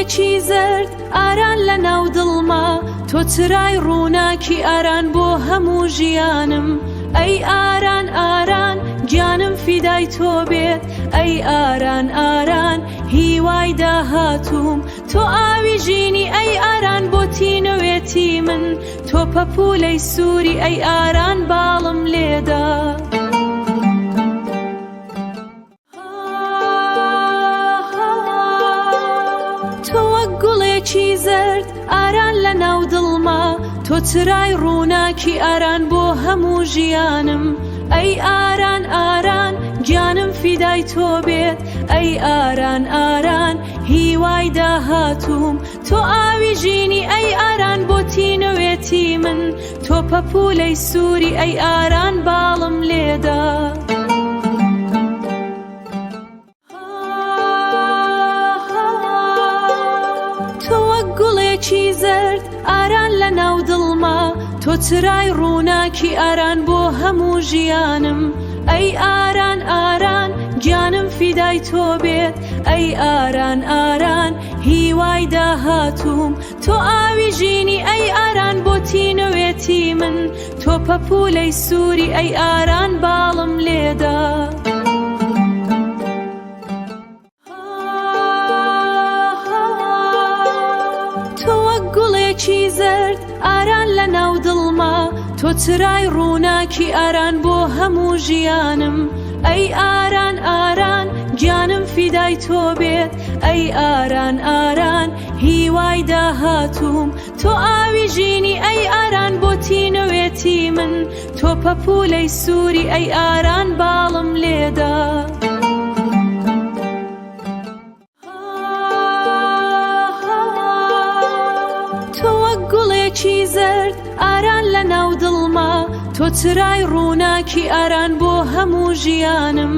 گوڵێکی زەرد ئاران لە ناو دڵما، تۆ چرای ڕووناکی ئاران بۆ هەموو ژیانم. ئەی ئاران ئاران گیانم فیدای تۆ بێت، ئەی ئاران ئاران هیوای داهاتووم. تۆ ئاوی ژینی ئەی ئاران بۆ تینوێتی من، تۆ پەپوولەی سووری ئەی ئاران باڵم لێدا. تۆ وەک گوڵێکی زەرد ئاران لە ناو دڵما، تۆ چرای ڕووناکی ئاران بۆ هەموو ژیانم. ئەی ئاران ئاران گیانم فیدای تۆ بێت، ئەی ئاران ئاران هیوای داهاتووم. تۆ ئاوی ژینی ئەی ئاران بۆ تینوێتی من، تۆ پەپوولەی سووری ئەی ئاران باڵم لێدا. تۆ وەک گوڵێکی زەرد ئاران لە ناو دڵما، تۆ چرای ڕووناکی ئاران بۆ هەموو ژیانم. ئەی ئاران ئاران گیانم فیدای تۆ بێت، ئەی ئاران ئاران هیوای داهاتووم. تۆ ئاوی ژینی ئەی ئاران بۆ تینوێتی من، تۆ پەپوولەی سووری ئەی ئاران باڵم لێدا. تۆ وەک گوڵێکی زەرد ئاران لە ناو دڵما، تۆ چرای ڕووناکی ئاران بۆ هەموو ژیانم. ئەی ئاران ئاران گیانم فیدای تۆ بێت، ئەی ئاران ئاران هیوای داهاتووم. تۆ ئاوی ژینی ئەی ئاران بۆ تینوێتی من، تۆ پەپوولەی سووری ئەی ئاران باڵم لێدا. تۆ وەک گوڵێکی زەرد ئاران لە ناو دڵما، تۆ چرای ڕووناکی ئاران بۆ هەموو ژیانم.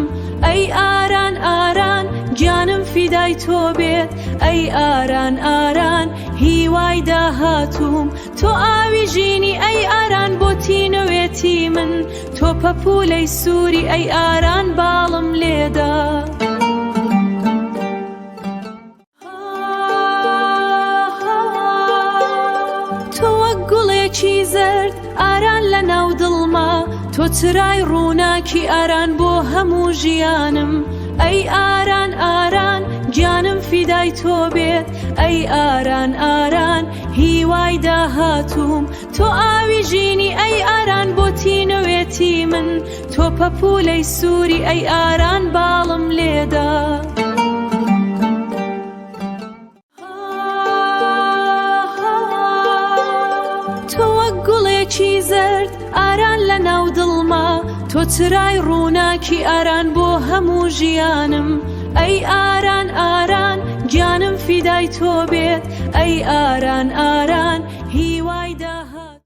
ئەی ئاران ئاران گیانم فیدای تۆ بێت، ئەی ئاران ئاران هیوای داهاتووم. تۆ ئاوی ژینی ئەی ئاران بۆ تینوێتی من، تۆ پەپوولەی سووری ئەی ئاران باڵم لێدا. تۆ وەک گوڵێکی زەرد ئاران لە ناو دڵما، تۆ چرای ڕووناکی ئاران بۆ هەموو ژیانم. ئەی ئاران ئاران گیانم فیدای تۆ بێت، ئەی ئاران ئاران هیوای داهاتووم. تۆ ئاوی ژینی ئەی ئاران بۆ تینوێتی من، تۆ پەپوولەی سووری ئەی ئاران باڵم لێدا. تۆ وەک گوڵێکی زەرد ئاران لە ناو دڵما، تۆ چرای ڕووناکی ئاران بۆ هەموو ژیانم. ئەی ئاران ئاران گیانم فیدای تۆ بێت، ئەی ئاران ئاران.